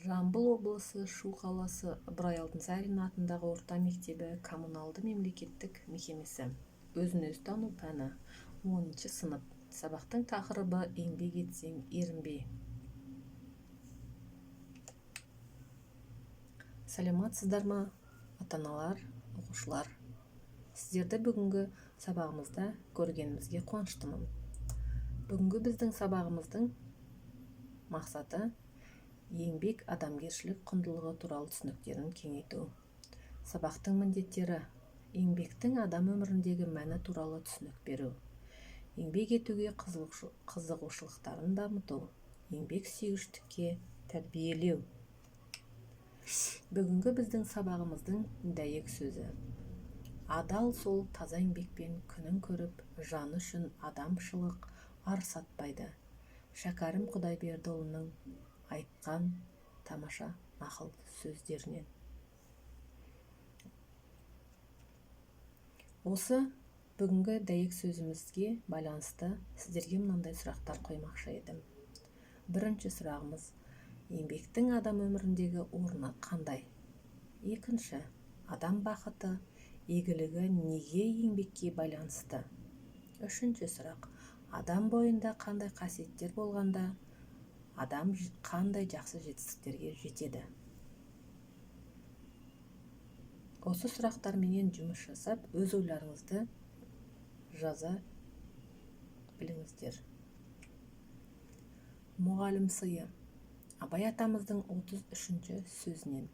Жамбыл облысы, Шу қаласы, Ыбырай Алтынсарин атындағы орта мектебі коммуналды мемлекеттік мекемесі. Өзін-өзі тану пәні, 10-сынып. Сабақтың тақырыбы: еңбек етсең, ерінбе. Саламатсыздар ма, ата-аналар, оқушылар? Сіздерді бүгінгі сабағымызда көргенімізге қуаныштымын. Бүгінгі біздің сабағымыздың мақсаты: еңбек адамгершілік құндылығы туралы түсініктерін кеңейту. Сабақтың міндеттері: еңбектің адам өміріндегі мәні туралы түсінік беру, еңбек етуге қызығушылықтарын дамыту, еңбек сүйгіштікке тәрбиелеу. Бүгінгі біздің сабағымыздың дәйек сөзі: адал сол таза еңбекпен күнін көріп, жаны үшін адамшылық ар сатпайды. Шәкәрім Құдайбердіұлының айтқан тамаша нақыл сөздерінен. Осы бүгінгі дәйек сөзімізге байланысты сіздерге мынандай сұрақтар қоймақшы едім. Бірінші сұрағымыз: еңбектің адам өміріндегі орны қандай? Екінші, адам бақыты, игілігі неге еңбекке байланысты? Үшінші сұрақ: адам бойында қандай қасиеттер болғанда адам қандай жақсы жетістіктерге жетеді? Осы сұрақтарменен жұмыс жасап, өз ойларыңызды жаза біліңіздер. Мұғалім сыйы. Абай атамыздың 33-ші сөзінен.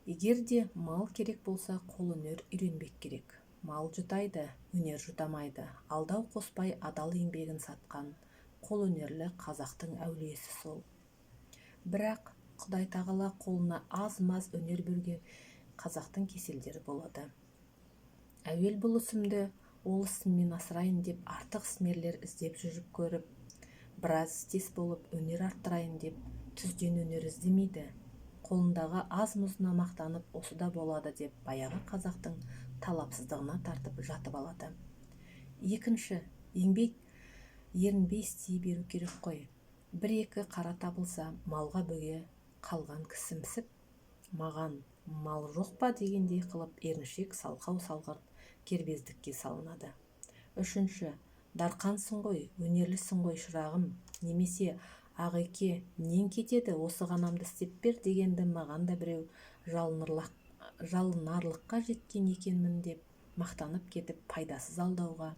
Егер де мал керек болса, қолөнер үйренбек керек. Мал жұтайды, өнер жұтамайды. Алдау қоспай адал еңбегін сатқан қолөнерлі қазақтың әулиесі сол. Бірақ Құдай тағала қолына аз-маз өнер берген қазақтың кеселдері болады. Әуел бұл ісімді ол ісіммен асырайын деп артық ісмерлер іздеп жүріп көріп, біраз істес болып өнер арттырайын деп түзден өнер іздемейді. Қолындағы аз-мұзына мақтанып, осы да болады деп баяғы қазақтың талапсыздығына тартып жатып алады. Екінші, еңбек ерінбей істей беру керек қой. Бір-екі қара табылса, малға бөге қалған кісімсіп, маған мал жоқ па дегендей қылып еріншек, салқау, салғырт кербездікке салынады. Үшінші, дарқансың ғой, өнерлісің ғой, шырағым, немесе ағеке, нең кетеді, осы ғанамды істеп бер дегенді маған да біреу жалынарлыққа жеткен екенмін деп мақтанып кетіп, пайдасыз алдауға,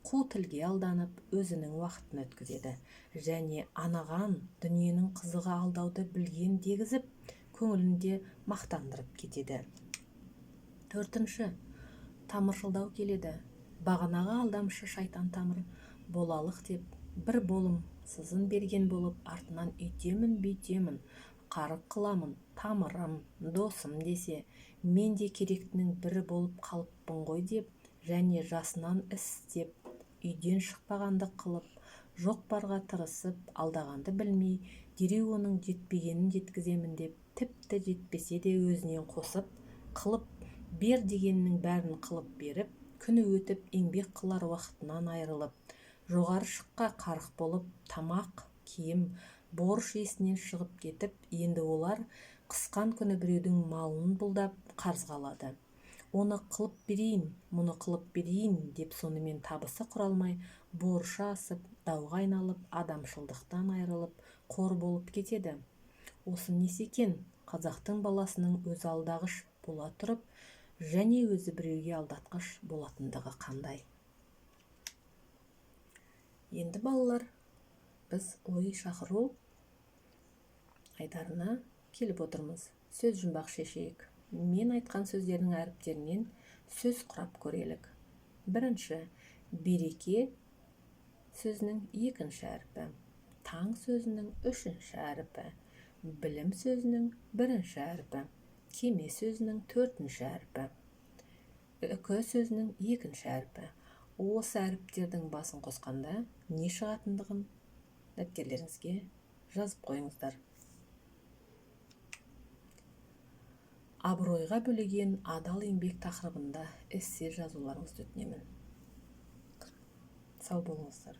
қу тілге алданып, өзінің уақытын өткізеді. Және анаған дүниенің қызығы алдауды білген дегізіп, көңілінде мақтандырып кетеді. Төртінші, тамыршылдау келеді. Бағанағы алдамшы шайтан тамыр болалық деп бір болымсызын берген болып, артынан үйтемін, бүйтемін, қарық қыламын, тамырым, досым десе, мен де керектінің бірі болып қалыппын ғой деп, және жасынан іс істеп, үйден шықпағандық қылып, жоқ барға тырысып, алдағанды білмей, дереу оның жетпегенін жеткіземін деп, тіпті жетпесе де өзінен қосып, қылып бер дегеннің бәрін қылып беріп, күні өтіп, еңбек қылар уақытынан айырылып, жоғары шыққа қарық болып, тамақ, киім, борыш есінен шығып кетіп, енді олар қысқан күні біреудің малын бұлдап қарызға алады. Оны қылып берейін, мұны қылып берейін деп, сонымен табысы құралмай, борышы асып, дауға айналып, адамшылдықтан айырылып, қор болып кетеді. Осы несі екен, қазақтың баласының өзі алдағыш бола тұрып, және өзі біреуге алдатқыш болатындығы қандай? Енді, балалар, біз ой шақыру айдарына келіп отырмыз. Сөз жұмбақ шешейік. Мен айтқан сөздердің әріптерінен сөз құрап көрелік. Бірінші, береке сөзінің екінші әрпі, таң сөзінің үшінші әрпі, білім сөзінің бірінші әрпі, кеме сөзінің төртінші әрпі, үкі сөзінің екінші әрпі. Осы әріптердің басын қосқанда не шығатындығын дәптерлеріңізге жазып қойыңыздар. Абыройға бөлеген адал еңбек тақырыбында эссе жазуларыңызды өтінемін. Сау болыңыздар.